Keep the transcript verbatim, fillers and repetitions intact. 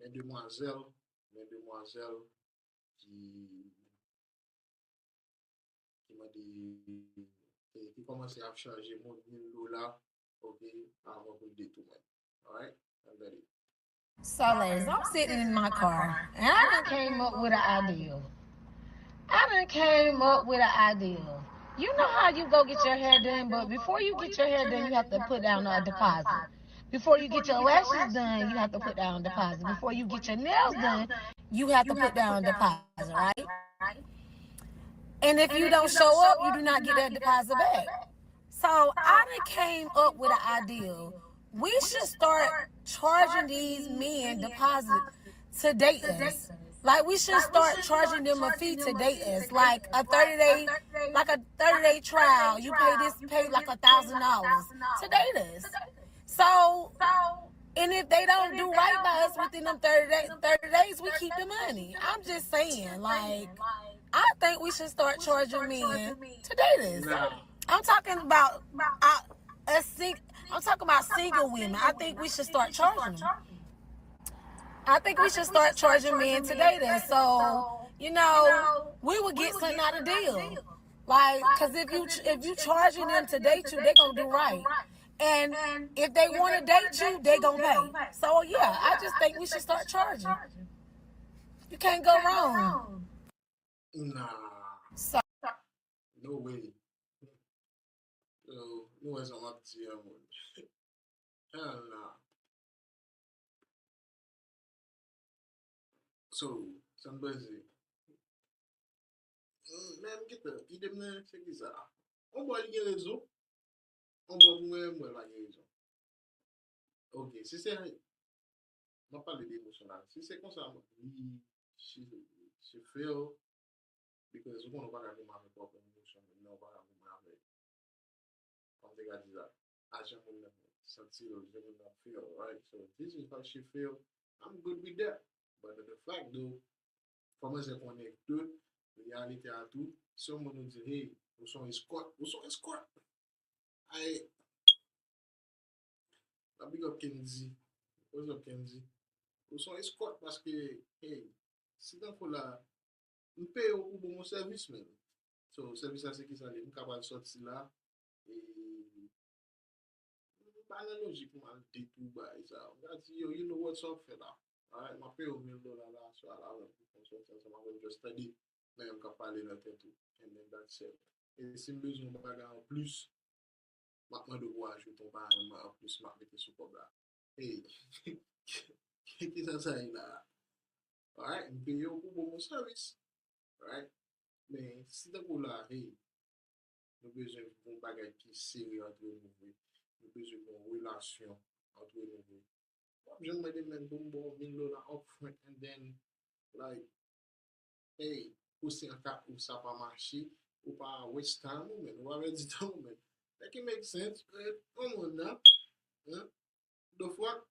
Men demwazèl, men demwazèl ki ki mande ki, ki kòmanse ap chaje moun mil dola, ok, avan pou l detounen. Alright? Ann gade. So, ladies, I'm sitting in my car and I done came up with an idea. I done came up with an idea. You know how you go get your hair done, but before you get your hair done, you have to put down a deposit. Before you get your lashes done, you have to put down a deposit. Before you get your nails done, you have to put down a deposit, right? And if you don't show up, you do not get that deposit back. So I done came up with an idea. We should start charging these men deposit to date us. Like, we should start charging them a fee to date us. Like a thirty day, like a thirty day trial. You pay this, pay like a thousand dollars to date us. So, and if they don't do right by us within them thirty days, thirty days, we keep the money. I'm just saying, like, I think we should start charging men to date us. Nah, I'm talking about uh, a sing. I'm talking about single women. I think we should start charging them. I think we should start charging men to date us. So, you know, we would get something out of deal. Like, cause if you if you charging them to date you, they gonna do right. And if they wanna date you, they gonna pay. So yeah, I just think we should start charging. You can't go wrong. nah, So no way. So, nou wè sa m ap di a moun. Hell nah. So, sa m panse. Mm, men m gentan, ide m nan se ki sa? On bò li gen rezon, on bò pou mwen, mwen pa gen rezon. Ok, si se, m ap pale de emosyon la. Si se konsa, wi, she, she feel, because ou konnen ou pa ka goumen avèk pwòp emosyon, men ou pa ka goumen avèk, kòman te ka di sa, ajan moun nan santi l, jan moun nan feel, right? So, this is how she feel. I'm good with that. But the fact though, fò manzè konnen tout reyalite a tou. Si yon moun ou di, hey, ou se yon escort, ou se yon escort. Ay, la big up Kendy. What's up, Kendy? Ou se yon escort paske, hey, si tankou la, m peye w pou ban m yon sèvis, men. So, sèvis la se ki sa li? M ka pral sòti la, e m pa nan lojik pou m al detwi bagay sa. M ka di, yo, you know what's up, fè la. Alright, m ap peye w mil dola la, so al avè m pou konsultasyon, m ap just study, men m ka pale nan tèt ou. And then that's it. E si m bezwen yon bagay an plis, m ap mande w pou ajoute yon bagay an plis, m ap mete sou kòb la. Hey, ki sa sa ye la? Alright, m peye w pou ban m yon sèvis. Right? Men, si tankou la, hey, nou bezwen yon bagay ki serye antre nou vre. Nou bezwen yon relasyon antre nou vre. W ap janm mande m menm pou m ba w mil dola upfront and then, like, hey, pou si an ka ou sa pa mache, ou pa waste time ou menm, ou pa pèdi tan ou menm. That can make sense, right? Yon moun nan, hein? The fuck?